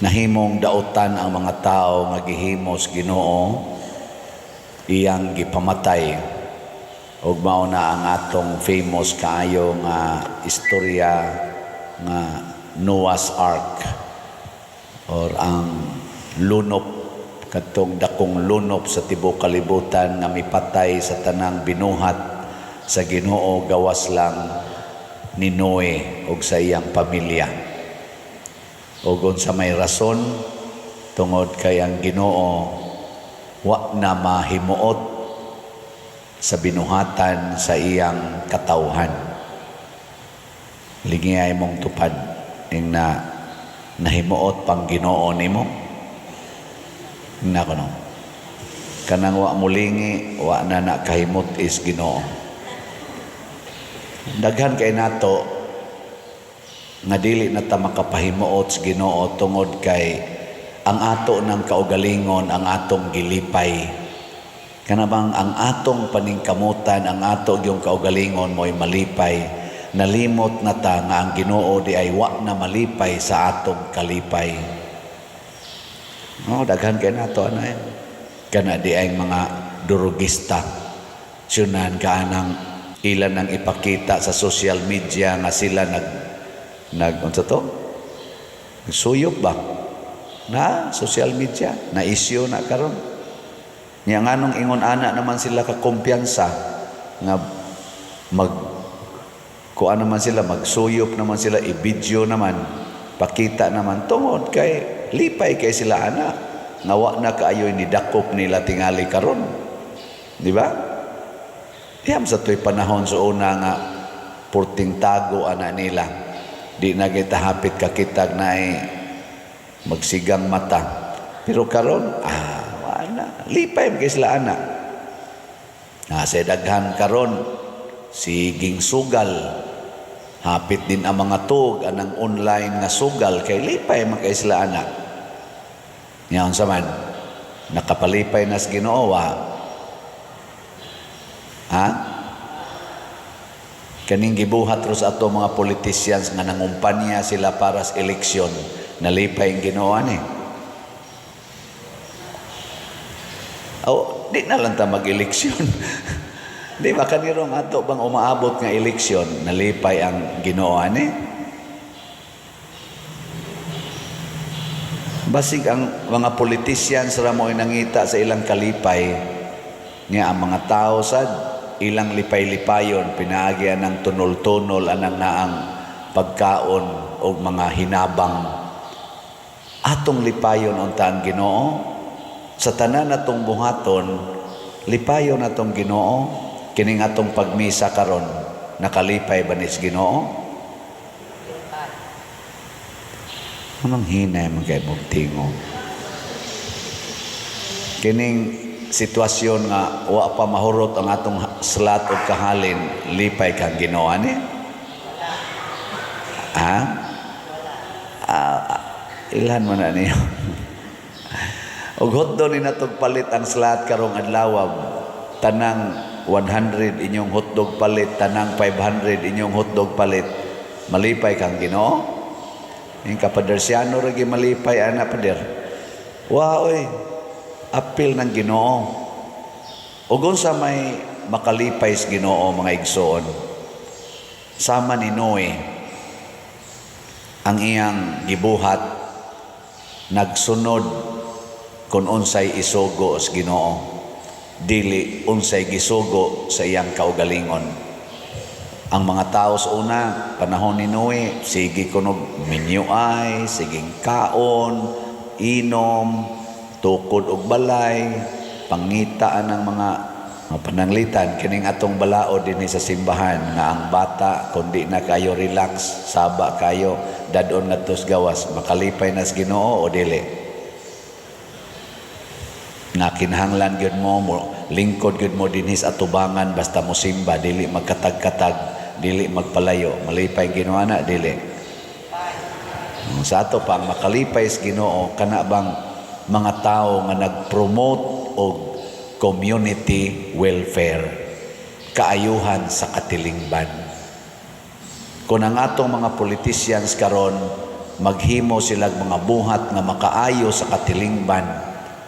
Nahimong dautan ang mga tao nga gihimos Ginoo, iyang gipamatay. Ug mao na ang atong famous kaayo nga istorya nga Noah's Ark or ang lunop, kadtong dakong lunop sa tibuok kalibutan nga mipatay sa tanang binuhat sa Ginoo gawas lang ni Noe ug sa iyang pamilya. Ug unsa may rason? Tungod kay ang Ginoo wa na mahimuot sa binuhatan sa iyang katawhan. Lingiyay mong tupad ing na nahimuot pang Ginoo nimo. Na kuno. Kanang wa mulingi, wa na na kahimot is Ginoo. Daghan kay nato nga dili na ta makapahimuot sa Ginoo tungod kay ang ato ng kaugalingon ang atong gilipay. Kana bang ang atong paningkamutan, ang ato yung kaugalingon mo'y malipay. Nalimot na ta nga ang Ginoo di ay wa na malipay sa atong kalipay. No, daghan kay nato ana eh. Kana di ay mga durugista. Syunan ka anang ilan ang ipakita sa social media nga sila nag nag unsa to? Suyop ba? Na social media, na issue na karon. Nya nganong ingon ana naman sila ka kumpiyansa nga mag kuan naman sila, magsuyop naman sila, i-video naman, pakita naman, tungod kay lipay kay sila ana nga wa na kaayoy ni dakop nila tingali karon, di ba? Diyam sa to'y panahon sa una nga purting tago ana nila, di na kita hapit kakitag na magsigang mata. Pero karon, wala, lipay kay sila ana na sa daghan karon siging sugal. Hapit din ang mga tug anang online nga sugal kay lipay man kay sila ana. Nya unsa man, nakapalipay nas Ginoo wa? Ha, kaning gibuhat ros ato mga politicians nga nangumpanya sila para sa eleksyon, nalipay ang Ginoo ani? Oh, di na lang ta mag-eleksyon. Di ba kanirong ato bang umaabot nga eleksyon, nalipay ang Ginoo ani? Basig ang mga politicians ra mo'y nangita sa ilang kalipay niya. Ang mga tao sad ilang lipay-lipayon pinaagi ang tunol-tunol anang naang pagkaon o mga hinabang. Atong lipayon unta ang Ginoo sa tanan natong buhaton, lipayon atong Ginoo. Kining atong pagmisa karon, nakalipay ba nis Ginoo? Anong hinay man kay mong tingo? Kining sitwasyon nga wa pa mahurot ang atong slat og kahalin, lipay kang Ginoo ani? Ha? Ilhan mo na niyo. Og hotdog ni natog palit ang slat karong adlaw. Tanang 100 inyong hotdog palit, tanang 500 inyong hotdog palit. Malipay kang Ginoo? Yung kapadersyano ragi malipay ana, pader. Wa oy, apil ng Ginoo. Ug unsa may makalipay sa Ginoo, mga igsoon? Sama ni Noe, ang iyang gibuhat nagsunod kung unsay isugo sa Ginoo, dili unsay gisugo sa iyang kaugalingon. Ang mga tao sa una, panahon ni Noe, sige kunog minyuay, siging kaon, inom, tukod og balay, pangitaan ng mga pananglitan, kining atong balaod dinhi sa simbahan nga ang bata kundi na kayo relax, saba kayo, dadon ngadto sa gawas, makalipay na sa Ginoo o dili? Nga kinahanglan gyud mo lingkod gyud mo dinhi sa atubangan basta mo simba, dili magkatag-katag, dili magpalayo, malipay ang Ginoo na dili? Sa ato pa ang makalipay sa Ginoo kana bang mga tao nga nag-promote og community welfare, kaayuhan sa katilingban. Kung ang atong mga politicians karon Maghimo sila mga buhat nga makaayo sa katilingban,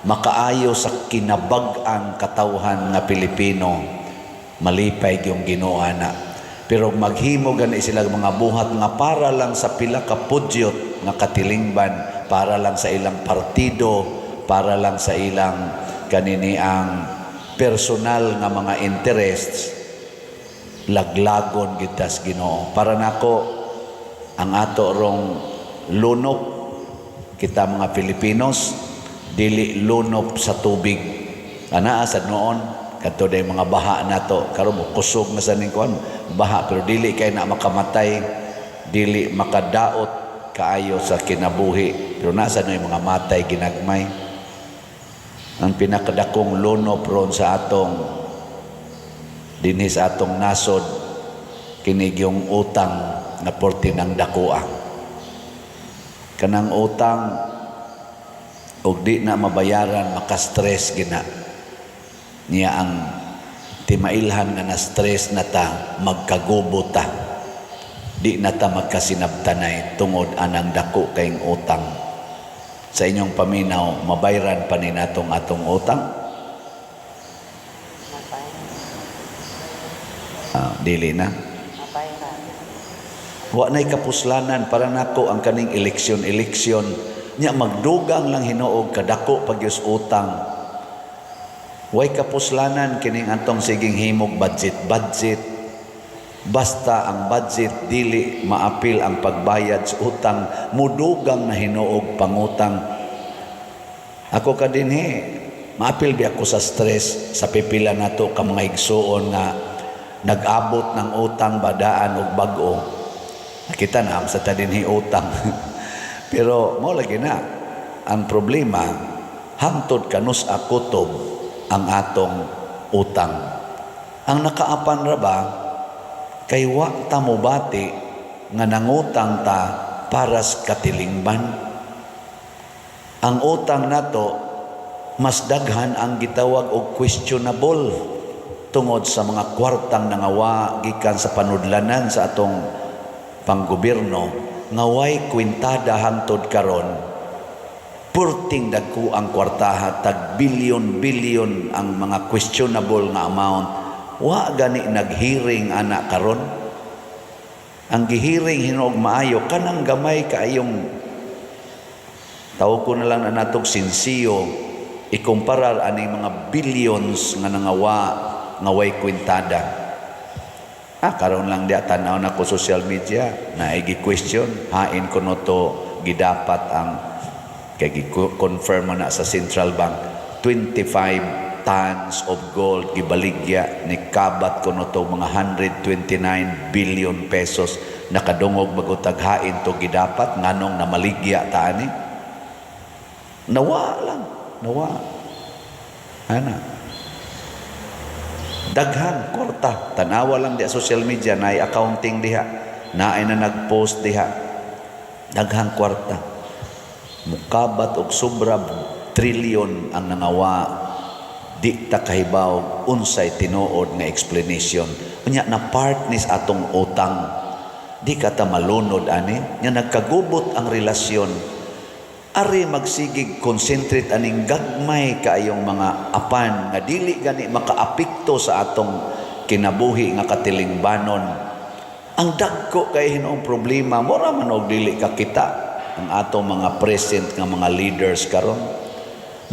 makaayo sa kinabag-ang katawhan nga Pilipino, malipay gyung Ginoo ana. Pero maghimo gani sila mga buhat nga para lang sa pila ka pudyot nga katilingban, para lang sa ilang partido, para lang sa ilang kanini ang personal nga mga interests, laglagon kita sa Ginoo. Para nako, ang ato rong lunop, kita mga Pilipinos, dili lunop sa tubig. Anaa sa noon kadto day mga baha nato karon, mo kusog na sa ning kuan baha, pero dili kay na makamatay, dili makadaot kaayo sa kinabuhi, pero nasa no yung mga matay ginagmay. Ang pinakadakong lunop ron sa atong dinhi sa atong nasod, kini yung utang na porte ng dakoa. Kanang utang og di na mabayaran, maka-stress gina niya. Ang timailhan nga na stress na ta, magkagubo ta, di na ta magkasinabtanay tungod anang dako kayong utang. Sa inyong paminaw, mabayran pa ni natong atong utang? Mabayran. Ah, dili na. Mabayran. Wa na'y kapuslanan. Para nako, ang kaning eleksyon eleksyon nya, magdugang lang hinuog kadako pag utang. Way kapuslanan kining antong siging himog budget budget. Basta ang budget dili maapil ang pagbayad sa utang, mudugang na hinuog pangutang. Ako ka dinhi, maapil bi ako sa stress sa pipila nato ka mga igsuon nga nag-abot ng utang badaan og bag-o. Nakita na sa ta dinhi utang. Pero mo lagi na ang problema, hangtod kanus kutob ang atong utang. Ang nakaapan ra ba kay wa ta mobati nga nangutang ta para sa katilingban. Ang utang nato, mas daghan ang gitawag og questionable tungod sa mga kwartang nangawa gikan sa panudlanan sa atong panggobyerno nga way kwintada hangtod karon. Purting dagko ang kwartaha, tag bilyon bilyon ang mga questionable nga amount. Wa gani naghearing ana karon. Ang gihearing hinuog maayo kanang gamay kaayong, tawag ko na lang na natog sinsiyo, ikumparar aning mga billions nga nangawa nga way kwintada. Ah, karon lang diya, tan-aw na ko social media, naay question hain kuno to gidapat ang kay gi-confirm na sa central bank, 25 tons of gold gibaligya ni kabat kuno to mga 129 billion pesos. Nakadungog magutag hain to gidapat, nganong namaligya ta ani? Nawa lang, nawa ana, daghan kwarta. Tanawa lang diha social media, naay accounting diha, naay na nag-post diha. Daghang kwarta, mukabat og sobra trilyon ang nangawa. Di ta kahibaw unsay tinuod nga explanation. Unya na part nis atong utang, di ka ta malunod ani nya nagkagubot ang relasyon. Ari magsigig concentrate aning gagmay kaayong mga apan nga dili gani makaapekto sa atong kinabuhi nga katilingbanon. Ang dagko kay hinuong problema, mura man og dili ka kita ang atong mga present nga mga leaders karon.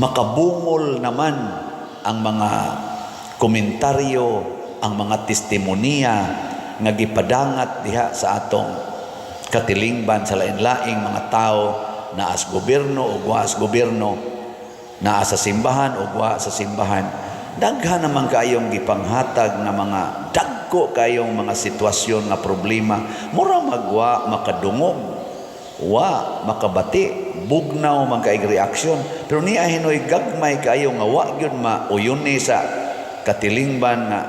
Makabungol naman ang mga komentaryo, ang mga testimonya nga gipadangat diha sa atong katilingban sa lain-laing mga tao, naa sa gobyerno o wa sa gobyerno, naa sa simbahan o wa sa simbahan. Daghan naman kayong gipanghatag nga mga dagko kayong mga sitwasyon nga problema. Mura magwa makadungog, wa makabati, bugnaw man kay reaksyon. Pero niya hinoy gagmay kayo nga wa gyud mauyuni sa katilingban nga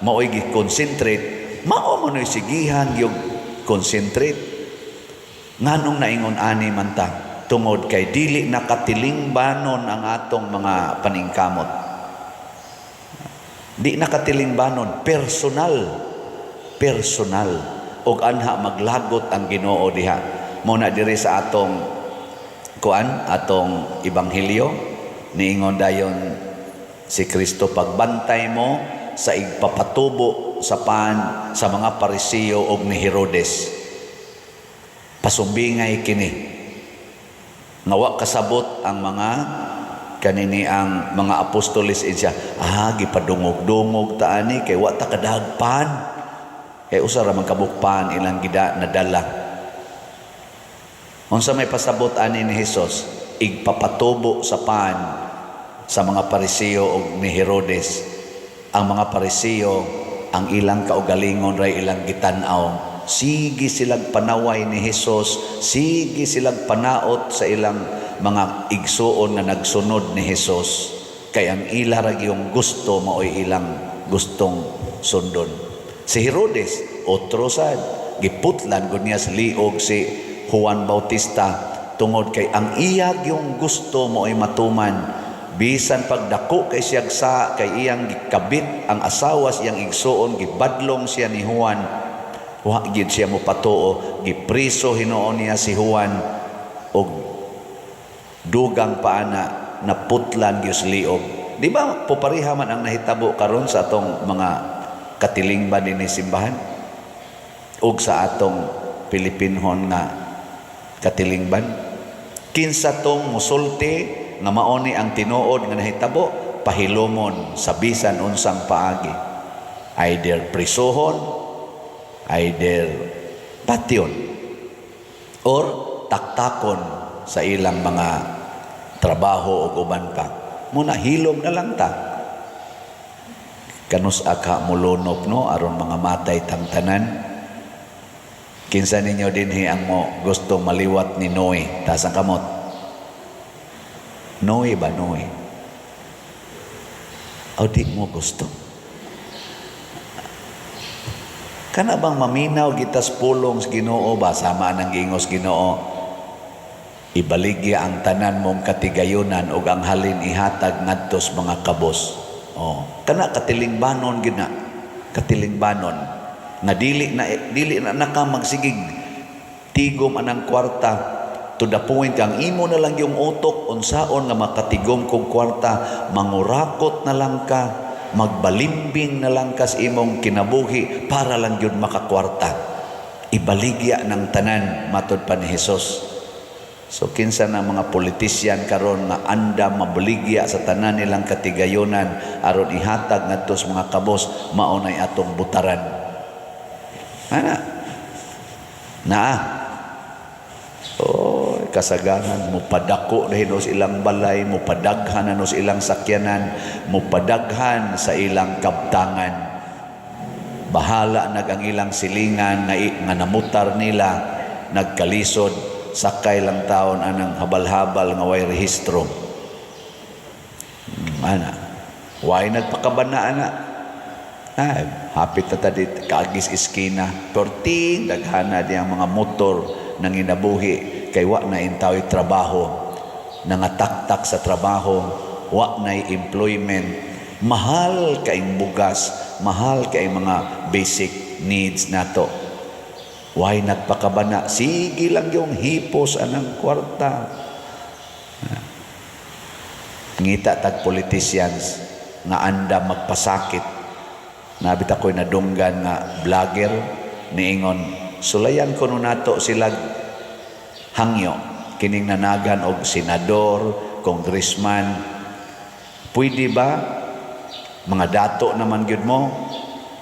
maoy gi-concentrate, mao man sigihan gyud concentrate. Nganong naingon ani man ta? Tungod kay dili na katilingbanon ang atong mga paningkamot. Di na katilingbanon, personal. Personal. Og anha maglagot ang Ginoo diha. Mao na diri sa atong kuan, atong ebanghelyo, niingon dayon si Kristo, "Pagbantay mo sa igpapatubo sa pan sa mga Pariseo og ni Herodes." Pasumbingay kini nga wa kasabot ang mga kanini, ang mga apostoles siya, "Gipadungog-dungog ta ani kay wa ta kadagpan." Kay usa ra man kabuk pan ilang gida nadala. Unsa may pasabot ani ni Hesus? Igpapatubo sa pan sa mga Pariseo og ni Herodes. Ang mga Pariseo, ang ilang kaugalingon ray ilang gitan-aw. Sige silag panaway ni Hesus, sige silag panaot sa ilang mga igsuon nga nagsunod ni Hesus. Kay ang ila ra yung gusto, maoy ilang gustong sundon. Si Herodes, otro sad, giputlan gud niya sa liog si Juan Bautista tungod kay ang iya yung gusto maoy matuman, bisan pagdako kay siyag sa kay iyang gikabit ang asawa sa iyang igsuon. Gibadlong siya ni Juan, wa gid siya mo patuo. Gipriso hinuon niya si Juan og dugang paana naputlan gyud liog. Di ba pupareha man ang nahitabo karon sa atong mga katilingban dinhi simbahan ug sa atong Pilipinhon nga katilingban? Kinsa tong musulti nga mao ni ang tinuod nga nahitabo, pahilumon sa bisan unsang paagi, either prisuhon, either patyon, or taktakon sa ilang mga trabaho o uban pa. Muna hilom na lang ta. Kanus aka mulunop, no, aron mga matay tang tanan. Kinsa ninyo dinhi ang mo gusto maliwat ni Noe? Taas ang kamot. Noe ba, Noe? O di mo gusto? Kana bang maminaw gitas pulong sa Ginoo ba, sama nang giingos Ginoo, "Ibaligya ang tanan mong katigayunan ug ang halin ihatag ngadto sa mga kabos." Oh, kana katilingbanon gid na. Katilingbanon nga dili na naka magsigig tigom anang kwarta to the point ang imo na lang yung utok, unsaon nga makatigom kog kwarta. Mangurakot na lang ka, magbalimbing na lang ka sa imong kinabuhi para lang gyud makakwarta. Ibaligya ng tanan, matod pa ni Hesus. So kinsa na mga politisyan karon nga anda mabaligya sa tanan nilang katigayonan aron ihatag ngadto sa mga kabos, mao nay atong butaran. Ana. Naa. Oh, kasagaran mo padako dahil sa ilang balay, mo padaghan na sa ilang sakyanan, mo padaghan sa ilang kabtangan. Bahala nag ang ilang silingan nga namutar nila, nagkalisod, sakay lang taon anang habal-habal nga way rehistro. Ana. Way nagpakabana ana. Ay, hapit na ta dit kaagis iskina. Perting daghana di ang mga motor nang inabuhi kay wa na intaw'y trabaho, nangataktak sa trabaho, wa na employment, mahal kaing bugas, mahal kay mga basic needs nato. Why nagpakabana? Sige lang yung hipos anang kwarta. Ngita tag politicians nga anda magpasakit. Nabit ako'y nadunggan nga vlogger niingon, sulayan kuno nato sila hangyo kining nanagan og senador, congressman. Pwede ba, mga dato naman gyud mo,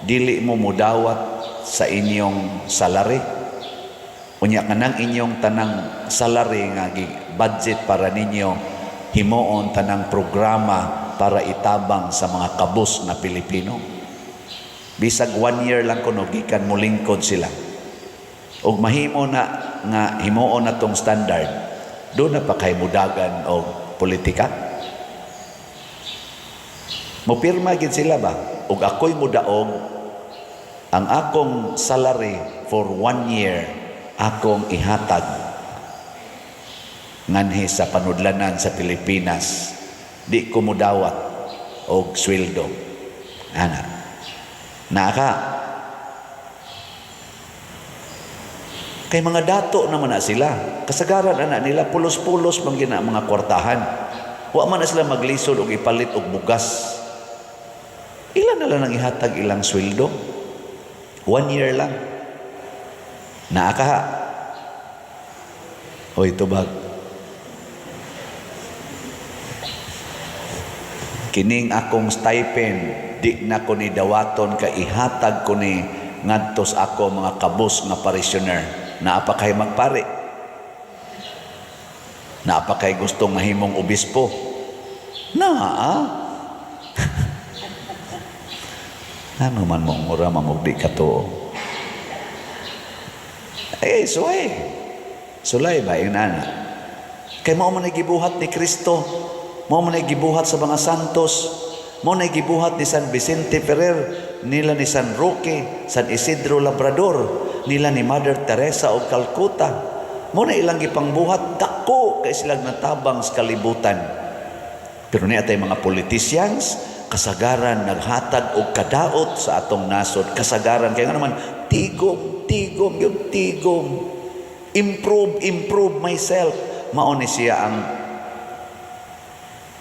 dili mo mudawat sa inyong salary? Unya kanang inyong tanang salary nga budget para ninyo, himuon tanang programa para itabang sa mga kabus na Pilipino. Bisag one year lang kuno gikan mo lingkod sila. Og mahimo na nga himuon na tong standard, do na pa kay mudagan og politika. Mopirma gid sila ba? Og ako'y mudaog, ang akong salary for one year akong ihatag nganhi sa panudlanan sa Pilipinas, di ko mudawat og sweldo ana. Naa ka. Kay mga dato naman na sila. Kasagaran ana nila, pulos-pulos man gina mga kwartahan. Wa man na sila maglisod og ipalit og bugas. Ilan na lang ang ihatag ilang sweldo? One year lang. Naa ka ha. Hoy, tubag. Kining akong stipend, di na ko ni dawaton kay ihatag ko ni ngadto sa ako mga kabus nga parishioner. Naa pa kay magpari. Naa pa kay gustong mahimong obispo. Naa. Ano man mo mura mamugdi ka to. Eh, suway. Sulay ba yung nana? Kay mao man ay gibuhat ni Kristo. Mao man ay gibuhat sa mga santos. Mao na gibuhat ni San Vicente Ferrer, nila ni San Roque, San Isidro Labrador, nila ni Mother Teresa of Calcutta. Mao na ilang gipangbuhat, dako kay silang natabang sa kalibutan. Pero ni atay mga politicians, kasagaran naghatag og kadaot sa atong nasod. Kasagaran kay nga naman tigom, tigom, yung tigom. Improve, improve myself. Mao ni siya ang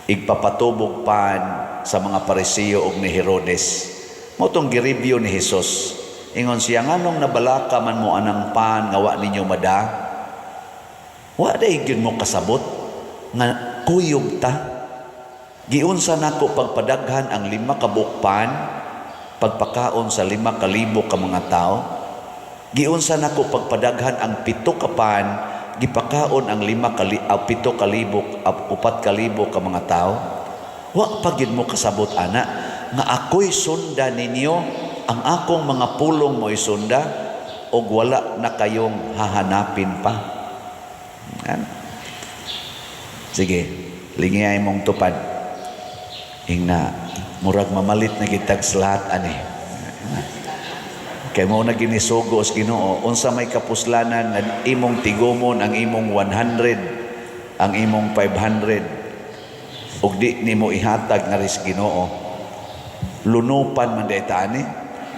igpapatubog pan sa mga Parisiyo og ni Herodes. Mao tong gireview ni Hesus. Ingon siya, "Nganong nabalaka man mo anang pan nga wa ninyo mada? Wa day gyud mo kasabot nga kuyog ta. Giunsa nako pagpadaghan ang 5 ka buok pan, pagpakaon sa 5,000 ka mga tao. Giunsa nako pagpadaghan ang 7 ka pan, gipakaon ang lima kali, 7,000, 4,000 ka mga tao. Wa pa gyud mo kasabot ana nga ako'y sunda ninyo, ang akong mga pulong mo'y sunda, og wala na kayong hahanapin pa." Yan. Sige, lingiyay mong tupad. Ingna, murag mamalit na kitag lahat ani. Kay mo na ginisugo sa Ginoo, unsa may kapuslanan nga imong tigumon ang imong 100, ang imong 500, ug di nimo ihatag nga ris Ginoo? Lunupan man day ta ani,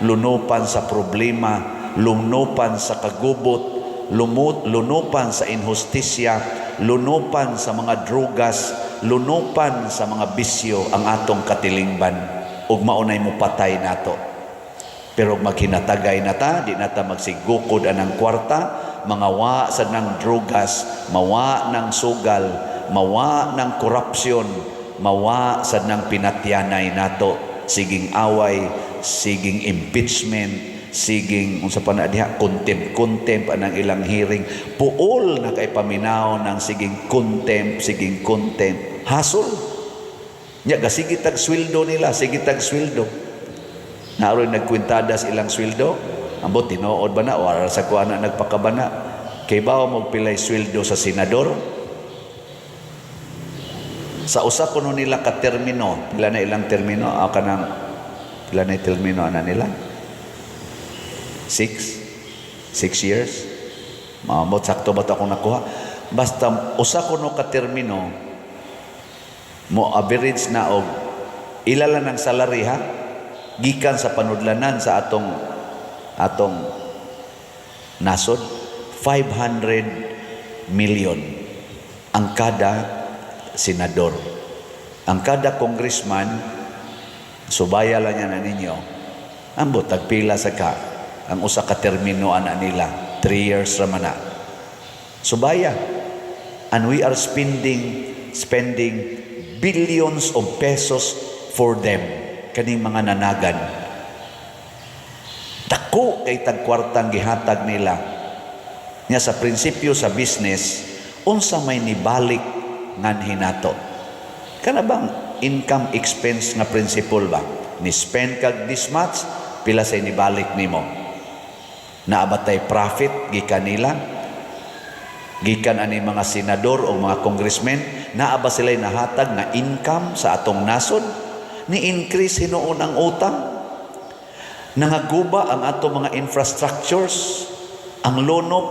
lunupan sa problema, lunupan sa kagubot, lunupan sa inhustisya, lunupan sa mga drogas, lunupan sa mga bisyo ang atong katilingban, ug maunay mo patay nato. Pero maghinatagay na ta, di na ta magsigukod anang kwarta, mga wa sa nang drogas, mawa ng sugal, mawa ng korupsyon, mawa sa nang pinatyanay nato, siging away, siging impeachment, siging unsa pa na diha, contempt, contempt anang ilang hearing, puol na kay paminaw ng siging contempt, siging contempt, hasol. Nya gasige tag sweldo nila, sige tag sweldo. Naroy nagkwintada sa ilang sweldo, ambot tinuod ba na o ara sa kuha na nagpakabana. Kay bawo mo pilay sweldo sa senador? Sa usa kuno nila ka termino, pila na ilang termino? Ah, kanang pila na termino ana nila? 6? 6 years? Maamot, sakto ba ito akong nakuha? Basta usa kuno ka termino, mo average na og ilala ng salary ha, gikan sa panudlanan sa atong nasod, 500 million ang kada senador. Ang kada congressman, subaya lang yan na ninyo. Ambot, tagpila sa ka, ang usa ka termino ana nila, 3 years raman na. Subaya. And we are spending billions of pesos for them, kaning mga nanagan. Dako kay tagkwartang gihatag nila. Nya sa prinsipyo sa business, unsa may nibalik nganhi nato? Kana bang income expense nga principle ba? Ni spend kag this much, pila say nibalik nimo? Naa ba tay profit gikan nila? Gikan ani mga senador o mga congressmen, naa ba sila'y nahatag nga income sa atong nasod? Ni increase hinuon ang utang. Nangaguba ang atong mga infrastructures, ang lonop,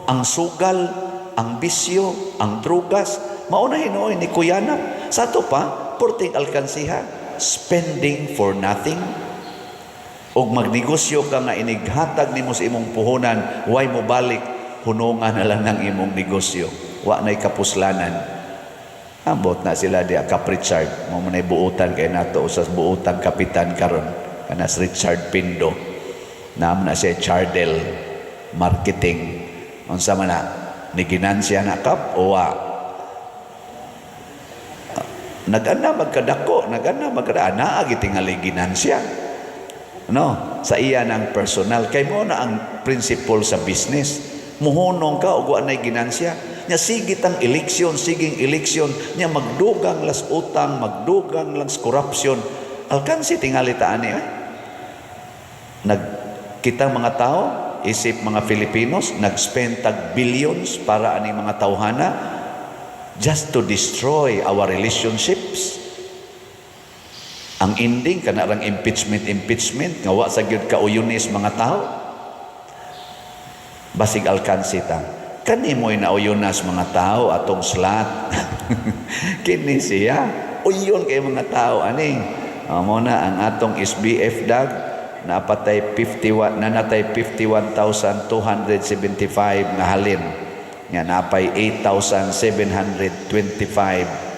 ang sugal, ang bisyo, ang drugas, mao na hinuon ni kuyanap. Sa ato pa, porting alkansiha, spending for nothing. Og magnegosyo ka nga inighatag nimo sa imong puhunan, way mo balik? Hunungan na lang ng imong negosyo. Wa na'y kapuslanan. Ambot na sila diya, Kap Richard. Mao man buutan kay nato sa buutan kapitan karon. Kana si Richard Pindo. Naam na siya Chardel Marketing. Unsa man na? Ni ginansya na, Kap, o wa? Nag-ana magkadako, nag-ana magkadako, naa gitingali ginansya. No, sa iya ng personal kay mo na ang principle sa business. Muhunong ka og wa nay ginansya. Nya sige tang eleksyon, siging eleksyon, nya magdugang las utang, magdugang lang sa corruption. Alkansi tingali ta ani eh. Nag kitang mga tao, isip mga Filipinos, nag-spend tag billions para ani mga tawhana just to destroy our relationships. Ang ending kana rang impeachment, impeachment nga wa sa gyud kauyunis mga tao. Basig alkansi ta. Kani mo'y nauyunas mga tao, atong slot. Kini siya. Uyon kay mga tao ani. Mo na ang atong SBF dag napatay 51, nanatay 51,275 nga halin. Nga napay 8,725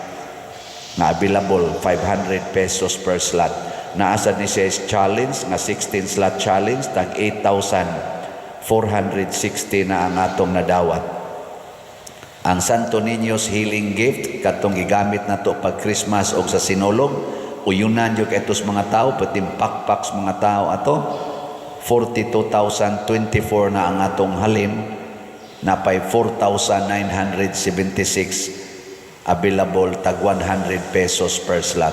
nga available, 500 pesos per slot. Naasa ni siya challenge nga 16 slot challenge, tag 8,460 na ang atong nadawat. Ang Santo Niño's Healing Gift, katong gigamit nato pag Christmas o sa Sinulog, uyunan jud kay mga tao, pati pakpak sa mga tao ato. 42,024 na ang atong halin, napay 4,976 available, tag 100 pesos per slot.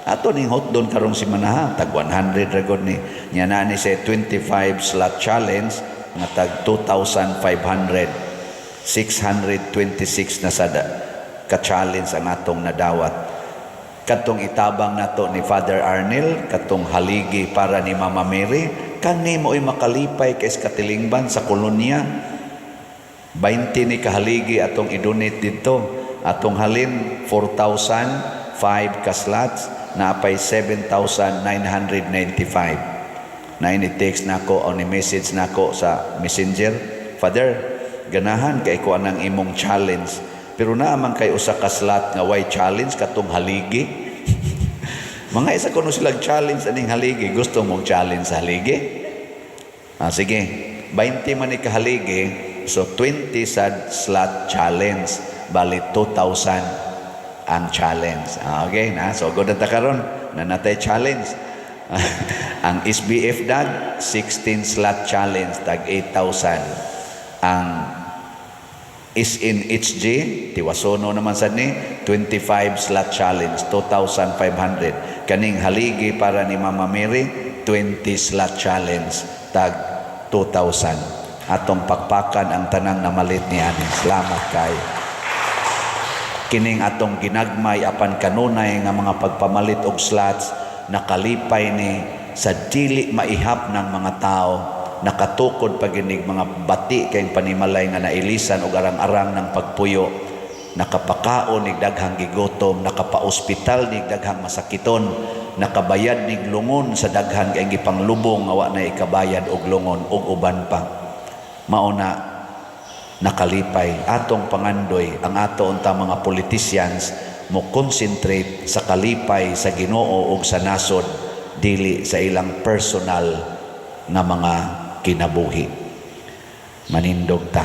Ato ning hotdon karong simana, tag 100 ra gud ni. Nya na ni sa 25 slot challenge nga tag 2,500, 626 na sada ka-challenge ang atong nadawat. Katong itabang nato ni Father Arnel, katong haligi para ni Mama Mary, kani mo'y makalipay kay sa katilingban sa kolonya. 20 ni kahaligi atong i-donate dito. Atong halin 4,005 ka slots, naapay 7,995. Na ini-text nako o ni message nako sa Messenger, "Father, ganahan kay ko anang imong challenge. Pero naa man kay usa ka slot nga way challenge, katong haligi." Mga isa kuno silang challenge aning haligi. Gusto mong challenge sa haligi? Ah, sige. 20 man ni kahaligi, so 20 sa slot challenge. Bali 2,000 ang challenge. Ah, okay na. So good na ta karon na natay challenge. Ang SBF dag 16 slot challenge, tag 8,000. Ang SNHG, Tiwasono naman sad ni, 25 slot challenge, 2,500. Kaning haligi para ni Mama Mary, 20 slot challenge, tag 2,000. Atong pakpakan ang tanang namalit ni ani. Salamat kay. Kining atong ginagmay apan kanunay nga mga pagpamalit og slots, nakalipay ni sa dili maihap ng mga tao, nakatukod paginig mga bati kay panimalay nga nailisan og arang-arang ng pagpuyo, nakapakaon nig daghang gigutom, nakapaospital nig daghang masakiton, nakabayad nig lungon sa daghan kay gipanglubong nga wa na ikabayad og lungon, ug uban pa. Mao na nakalipay. Atong pangandoy ang ato unta mga politicians mo concentrate sa kalipay sa Ginoo ug sa nasod, dili sa ilang personal nga mga kinabuhi. Manindog ta.